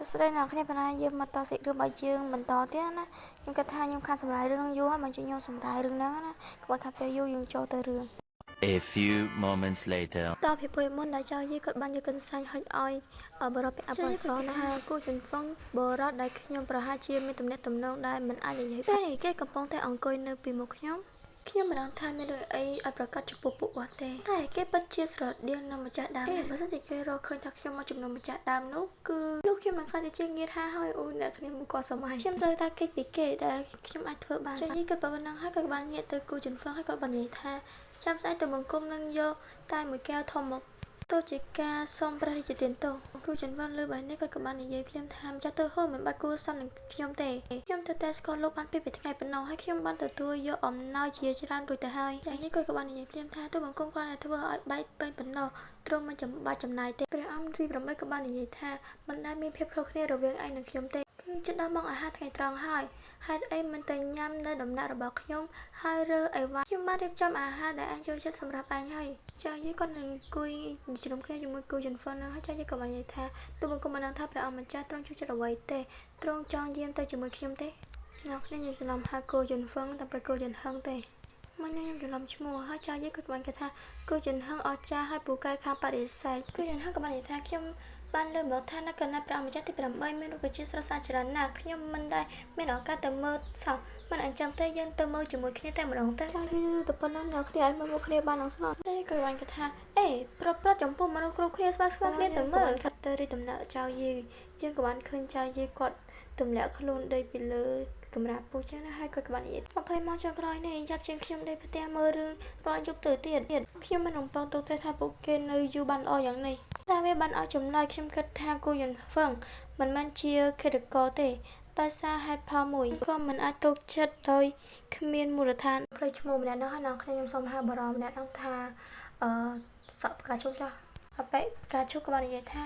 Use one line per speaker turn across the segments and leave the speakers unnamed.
សួស្តីអ្នកគ្នាប៉ុន្តែយើងមកតសាច់រឿងរបស់យើងបន្តទៀតណាខ្ញុំគិតថាខ្ញុំខានសម្រាយរឿងហ្នឹងយូរហើយមិនជួយខ្ញុំសម្រាយរឿងហ្នឹងណាកុំឲ្យខាត់ពេលយូរយើងចូលទៅរឿង
A few moments later.
តពីពេលមុនដែលចៅយីគាត់បានយកកន្សែងហុចឲ្យបរិបទអបសរថាគូជន់ហ្វឹងបរិបទដែលខ្ញុំប្រហែលជាមានទំនាក់ទំនងដែលមិនអាចនិយាយពេលនេះគេកំពុងតែអង្គុយនៅពីមុខខ្ញុំខ្ញុំមិនដឹងថាមានរឿងអីឲ្យប្រកាសចំពោះពួកគាត់ទេតែគេពិតជាស្រដៀងនឹងម្ចាស់ដើមបើសិនជាគេរកឃើញថាខ្ញុំមកជំនុំម្ចាស់ដើមនោះគឺលោកខ្ញុំនឹងខ្លាចទៅជាងាយថាហើយអូអ្នកគ្នាមកគាត់សម័យខ្ញុំត្រូវតែគេចពីគេដែលខ្ញុំអាចធ្វើបានចៅយីគាត់ប៉ុណ្ណឹងហើយគាត់បានងាកទៅគូជន់ហ្វឹងហើយគាត់បាននិយាយថាចាំស្អែកទៅបង្គំនឹងយកតែមួយកែវធំមកទោះជាការសុំព្រះរាជទានទោសគ្រូចន្ទវ៉ាន់លើបែបនេះគាត់ក៏បាននិយាយភ្លាមថាម្ចាស់ទៅហូមិនបាច់គួរសមនឹងខ្ញុំទេខ្ញុំទៅតែស្គាល់លោកបានពីរថ្ងៃប៉ុណ្ណោះហើយខ្ញុំបានទទួលយកអំណោយជាច្រើនរួចទៅហើយយ៉ាងនេះគាត់ក៏បាននិយាយភ្លាមថាទូបង្គំគ្រាន់តែធ្វើឲ្យបែកពេញប៉ុណ្ណោះទ្រង់មិនចាំបាច់ចំណាយទេព្រះអង្គរី8ក៏បាននិយាយថាមិនដែលមានភាពខុសគ្នារវាងឯងនិងខ្ញុំទេគឺជិតដល់ម៉ោងអាហារថ្ងៃត្រង់ហើយហេតុអីមិនទៅញ៉ាំនៅដំណាក់របស់ខ្ញុំហើយរើអីវ៉ាន់ខ្ញុំបានរៀបចំអាហារដែលឯងចូលចិត្តសម្រាប់ឯងហើយចៅយាយគាត់នឹងអង្គុយជ្រុំគ្នាជាមួយគូជិនហ្វុនហ្នឹងហើយចៅយាយក៏បាននិយាយថាទូបង្គំមិនដឹងថាព្រះអង្គម្ចាស់ទ្រង់ចូលចិត្តអ្វីទេទ្រង់ចង់យាមទៅជាមួយខ្ញុំទេអ្នកគ្នាខ្ញុំច្រឡំហៅគូជិនហ្វឹងតែទៅគូជិនហឹងទេមកខ្ញុំច្រឡំឈ្មោះហើយចៅយាយគាត់បានគេថាគូជិនហឹងអស្ចារ្យហើយពូកែខាងបដិសេធគូជិនហឹងក៏បាននិយាយថាខ្ញុំបានលើមកថានៅកណ្ដាលព្រះអង្គម្ចាស់ទី8មានរុក្ខជាតិស្រស់ស្អាតច្រើនណាស់ខ្ញុំមិនដែលមានឱកាសទៅមើលសោះមិនអញ្ចឹងទេយើងទៅមើលជាមួយគ្នាតែម្ដងទៅចាគឺទៅប៉ុណ្ណឹងអ្នកគ្នាឲ្យមើលមុខគ្នាបាននឹងស្នងតែក៏បានគេថាអេប្រព្រឹត្តចំពោះមនុស្សគ្រប់គ្នាស្មើស្មើគ្នាទៅមើលគាត់ទៅរីដំណើរចៅយីយើងក៏បានឃើញចៅយីគាត់ទម្លាក់ខ្លួនដីពីលើកម្រាលពូចឹងណាហើយគាត់ក៏បាននិយាយ20ម៉ោងចុងក្រោយនេះយ៉ាប់ជាងខ្ញុំដេកផ្ទះមើលរឿងរាល់យប់ទៅទៀតខ្ញុំមិនរំពឹងទុកទេថាពួកគេនៅយូរបានល្អយ៉ាងនេះតែវាបានឲ្យចម្លើយខ្ញុំគិតថាគូយន្តហ្វឹងមិនមែនជាឃាតករទេដោយសារហេតុផលមួយក៏មិនអាចទុកចិត្តដោយគ្មានមូលដ្ឋានផ្លូវឈ្មោះម្នាក់នោះហើយអ្នកខ្ញុំសូមហៅបារម្ភម្នាក់នោះថាអឺសក់ផ្កាឈូកចុះអបិផ្កាឈូកក៏បាននិយាយថា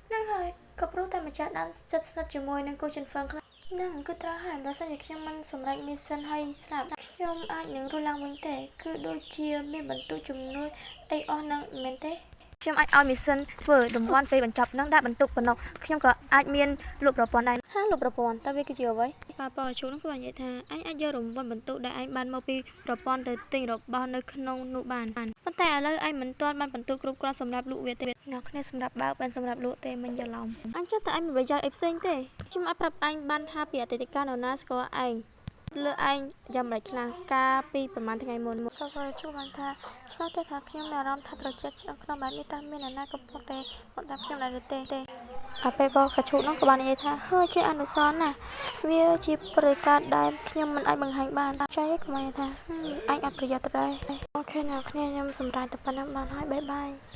ហ្នឹងហើយក៏ព្រោះតែម្ចាស់ដើមចិត្តស្និទ្ធជាមួយនឹងគូចិនហ្វឹងខ្លះហ្នឹងគឺត្រូវហើយបើសិនជាខ្ញុំមិនសម្រេចមីសិនហើយស្លាប់ខ្ញុំអាចនឹងរស់ឡើងវិញទេគឺដូចជាមានបន្ទុកជំនួយអីអស់នឹងមែនទេខ្ញុំអាចឲ្យមីសិនធ្វើរង្វាន់ពេលបញ្ចប់នឹងដាក់បន្ទុកប៉ុណ្ណោះខ្ញុំក៏អាចមានលក់ប្រព័ន្ធដែរហាលក់ប្រព័ន្ធតើវាគឺជាអ្វីប៉ាប៉ជូនឹងក៏បាននិយាយថាអញអាចយករង្វាន់បន្ទុកដែលឯងបានមកពីប្រព័ន្ធទៅទិញរបស់នៅក្នុងនោះបានប៉ុន្តែឥឡូវឯងមិនទាន់បានបន្ទុកគ្រប់គ្រាន់សម្រាប់លក់វាទេអ្នកគ្នាសម្រាប់បើកបានសម្រាប់លក់ទេមិនច្រឡំអញចេះតែឯងមានប្រយោជន៍អីផ្សេងទេខ្ញុំអាចប្រាប់ឯងបានថាពីអតីតកាលនរណាស្គាល់ឯងលើឯងយ៉ាងម៉េចខ្លះកាលពីប្រហែលថ្ងៃមុនសវជួបានថាឆ្លោះតែថាខ្ញុំមានអារម្មណ៍ថាត្រជាក់ឆ្អឹងក្នុងបែបនេះតើមាននរណាកំពុងតែមកតាមខ្ញុំដែរឬទេទេអាពេលបកឈូកនោះក៏បាននិយាយថាហើយជាអនុសរណ៍ណាស់វាជាព្រឹត្តិការណ៍ដែលខ្ញុំមិនអាចបង្ហាញបានចៃក៏បាននិយាយថាអញអត់ប្រយោជន៍ទៅដែរអូខេអ្នកគ្នាខ្ញុំសម្រាប់តែប៉ុណ្្នឹងបានហើយបាយបាយ។